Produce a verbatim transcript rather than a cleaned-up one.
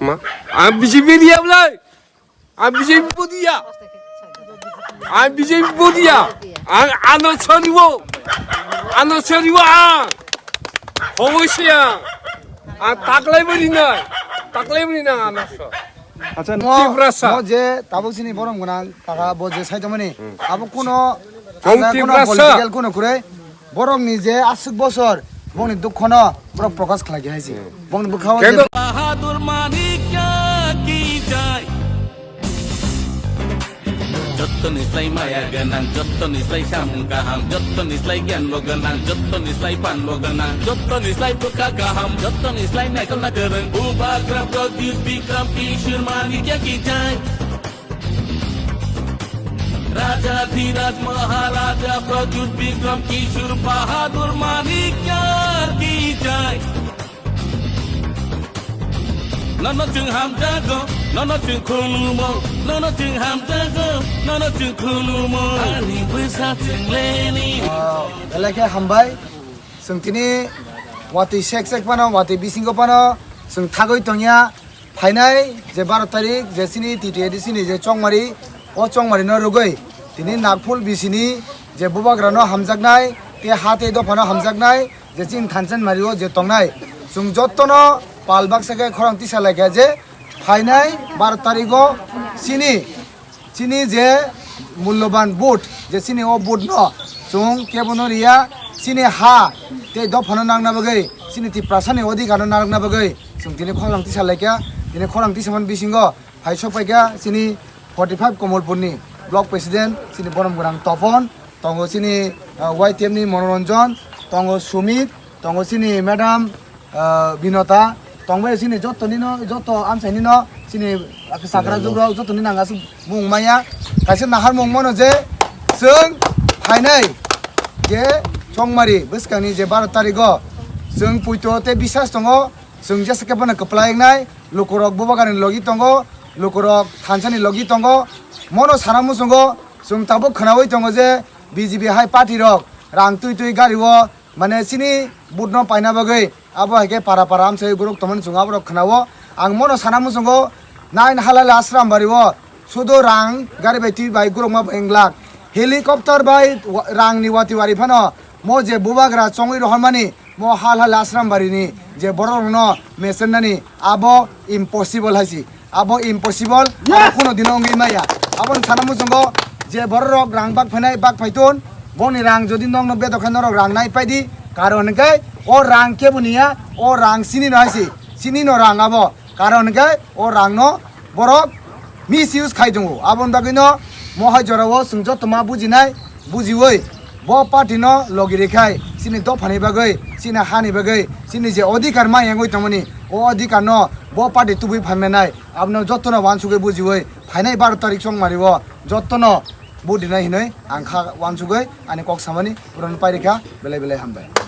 Ma, ang B J P dia belai. Ang B J P bo dia. Ang B J P bo dia. Ang ano soniwo. Ano soniwo ang. Hoboi se ang. Ang taklai bo rinai. Taklai bo rinai ano so. Acha, mo, Tiprasa. Mo je tabuk sini borom gwnang, kaka bo je sai tongmani. Hmm. Abo kuno, Kong acha, kuno Tiprasa. Political kuno kure. Borok ni je aswk bosor, bongni dukhono borok prokash khlai hai si. Hmm. Bongni bwkhao je Kendo. Bahadur Manikya ki jai. Jottoni slai maya gwnang, jottoni slai samung kaham, jottoni slai gyan bo gwnang, jottoni slai pan bo gwnang, jottoni slai bwkha kaham, jottoni slai naikol na kwrwng. Bubagra Pradyut Bikram Kishore Manikya ki jai. Raja Dhiraj Maharaja Pradyut Bikram Kishore Bahadur Manikya ki jai. Nono chwng hamjago, nono chwng khulumo, nono chwng hamjago, nono chwng khulumo. Ani bwsa chwng leni. Ah, belai khe hambai. Chwng tini watwi sek sek phano, watwi bisingo phano chwng thagwi tongya. Phainai je baro tarik je chini T T A D C ni je chongmari, o chongmari no rwgwi tini Nagpur bisini je bubagra no hamjaknai, te ha tei dopha no hamjaknai, je chini thansa ni mari o je tongnai. Chwng jotto no pal baksa khe khorang tisa lai kha je phainai baro tarik o chini Chini je mulloban vote, je chini o vote no chwng kebo no riya, chini ha tei dopha no nangna bagwi, chini Tiprasa ni odhikar no narwkna bagwi chwng tini khorang tisa lai kha. Tini khorang tisa man bisingo hai sok pai kha chini forty five Komolpur ni block president, chini borom gwnang Topon, tongo chini, ah, Y T F ni Monoranjan, tongo Sumit, tongo chini madam, ah, Binota, tongbai chini joto nino, joto amsai nino, chini sakra jubro, joto ni nang aswk mung maya. Kaisa nahar mung mano je chwng phainai je chongmari bwskangni je baro tarigo chwng puito tei bisas tongo, chwng jesa khe bono kwplai wngnai, lukurok bubagrani logi tongo, lukurok thansani logi tongo, mono sana muchungo chwng tabuk khwnaui tongo je B J P hai party rok rang twi twi gari o mane chini vote no paina bagwi abo hai khe para para amsai guruk tongmani chwng aborok khwnao. Ang mono sana muchungo nine halal ashram bari o sudo rang gari bai twi bai gurukma bai wng glak. Helicopter bai wa-, rang ni wati wari phano mo je bubagra chongwi rohormani mo halal ashram bari ni je borok rokno mesennani abo impossible hai si. Abo impossible, abo yes! Kheno dino wngwi maya. Aboni sana muchungo je bororok rang bak phainai, bak phaiton, boni rang jodi nokno bedo khe norok rang nai paidi, karon hwnkhe o rang kebo niya, o rang chini no hai si, chini no rang abo, karon hwnkhe o rang no borok misuse khai tongo. Aboni bagwi no mohai jorao chwng joto ma bujinai, bujiwi bo party no logi rikhai, chini dophani bagwi, chini hani bagwi, chini je odhikar ma yangwi tongmani, o odhikar no bo party tubui phanmenai. Abono jotono wansugwi bujiwi phainai baro tarik chongmari o jotono vote rinai hinwi ang kha wansugwi ani kok samani purano pairikha. Belai belai hambai.